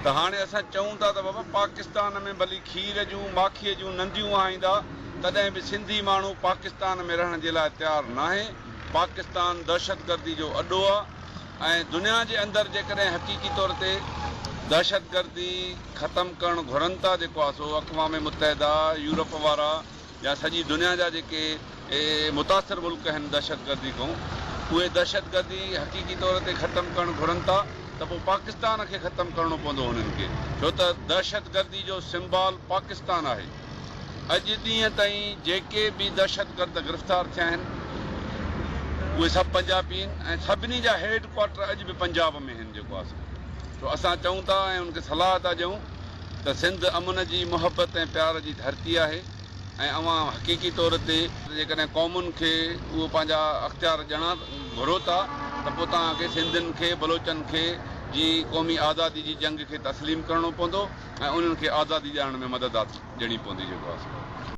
ته هاڻي اسان چئون ٿا ته بابا پاڪستان ۾ ڀلي کير جون ماکيء جون ننديون وهائيندا تڏهن به سنڌي ماڻهو پاڪستان ۾ رهڻ جي لاء تيار ناهي. پاڪستان دهشتگردي جو اڏو آ ۽ دنيا جي اندر جيڪڏهن حقيقي طور تي دهشتگردي ختم ڪرڻ گهرن ٿا جيڪو آ سو اقوام متحده، يورپ وارا يا سڄي دنيا جا جيڪي متاثر ملڪ آهن دهشتگردي کان اهي دهشتگردي حقيقي طور تي ختم ڪرڻ گهرن ٿا ته پوء پاڪستان کي ختم ڪرڻو پوندو هنن کي ڇو ته دهشتگردي جو سمبال پاڪستان آهي اڄ ڏينهن تائين جيڪي به دهشتگرد گرفتار ٿيا آهن اهي سڀ پنجابي آهن ۽ سڀني جا هيڊ ڪوارٽر اڄ به پنجاب ۾ آهن جيڪو آهي سو اسان چئون ٿا ۽ انهن کي صلاح ٿا ڏيون ته سنڌ امن جي، محبت ۽ پيار جي ڌرتي آهي ۽ اوهان حقيقي طور تي جيڪڏهن قومن کي اهو پنهنجا اختيار ڏيڻا گهرو ٿا ته پوء توهان کي سنڌين کي، بلوچن کي جي قومي آزادي جي جنگ کي تسليم ڪرڻو پوندو ۽ انهن کي آزادي ڏيارڻ ۾ مدد ڏيڻي پوندي جيڪو آهي سو.